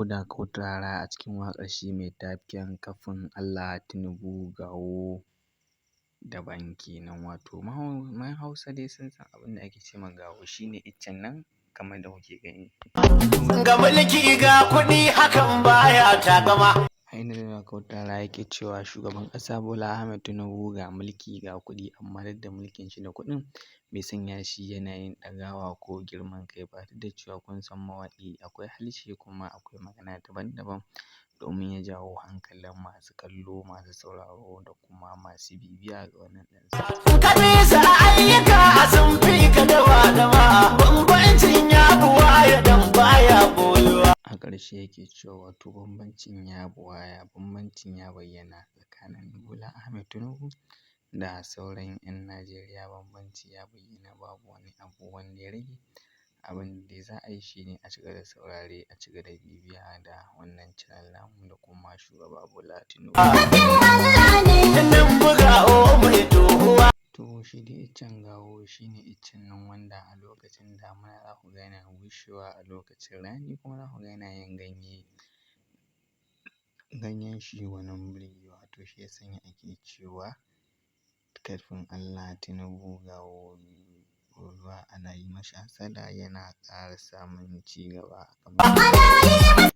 Dauda Kahutu Rarara a cikin waƙar shi mai taken "Kafin Allah Tinubu Gawo daban kenan". Wato man Hausa dai sun san abin da ake ce ma gawo, shine iccen nan kamar da kuke gani. Ga mulki ga kuɗi, hakan baya takama. A inda Dauda Kahutu Rarara yake cewa shugaban ƙasa Bola Ahmed Tinubu ga mulki ga kuɗi, amma duk da mulkin shi da kuɗin bai sanya shi yana yin ɗagawa ko girman kai ba, duk da cewa kun san mawaƙi akwai harshe kuma akwai magana daban-daban domin ya jawo hankalin masu kallo, masu sauraro da kuma masu bibiya ga wannan ɗan. Ka bisa ayyuka sun fi ka dawa dama, bambancin ya buwaya dan baya boyuwa. A ƙarshe yake cewa wato bambancin ya buwaya, bambancin ya bayyana tsakanin Bola Ahmed Tinubu da sauran 'yan Najeriya. Bambanci ya bayyana, babu wani abu wanda ya rage. Abin da za a yi shi ne a cigaba da saurare, a cigaba da bibiya da wannan channel namu da kuma shugaba Bola Tinubu. Tinubu gawo mai tohuwa. To, shi dai iccen gawo shi ne iccen nan wanda a lokacin damuna za ku ga yana bushewa, a lokacin rani kuma za ku ga yana yin ganye, ganyen shi gwanin burgewa. To, shi ya sanya ake cewa ƙarfin Allah Tinubu gawo ruwa, ana yi masa hassada, yana ƙara samun cigaba kamar.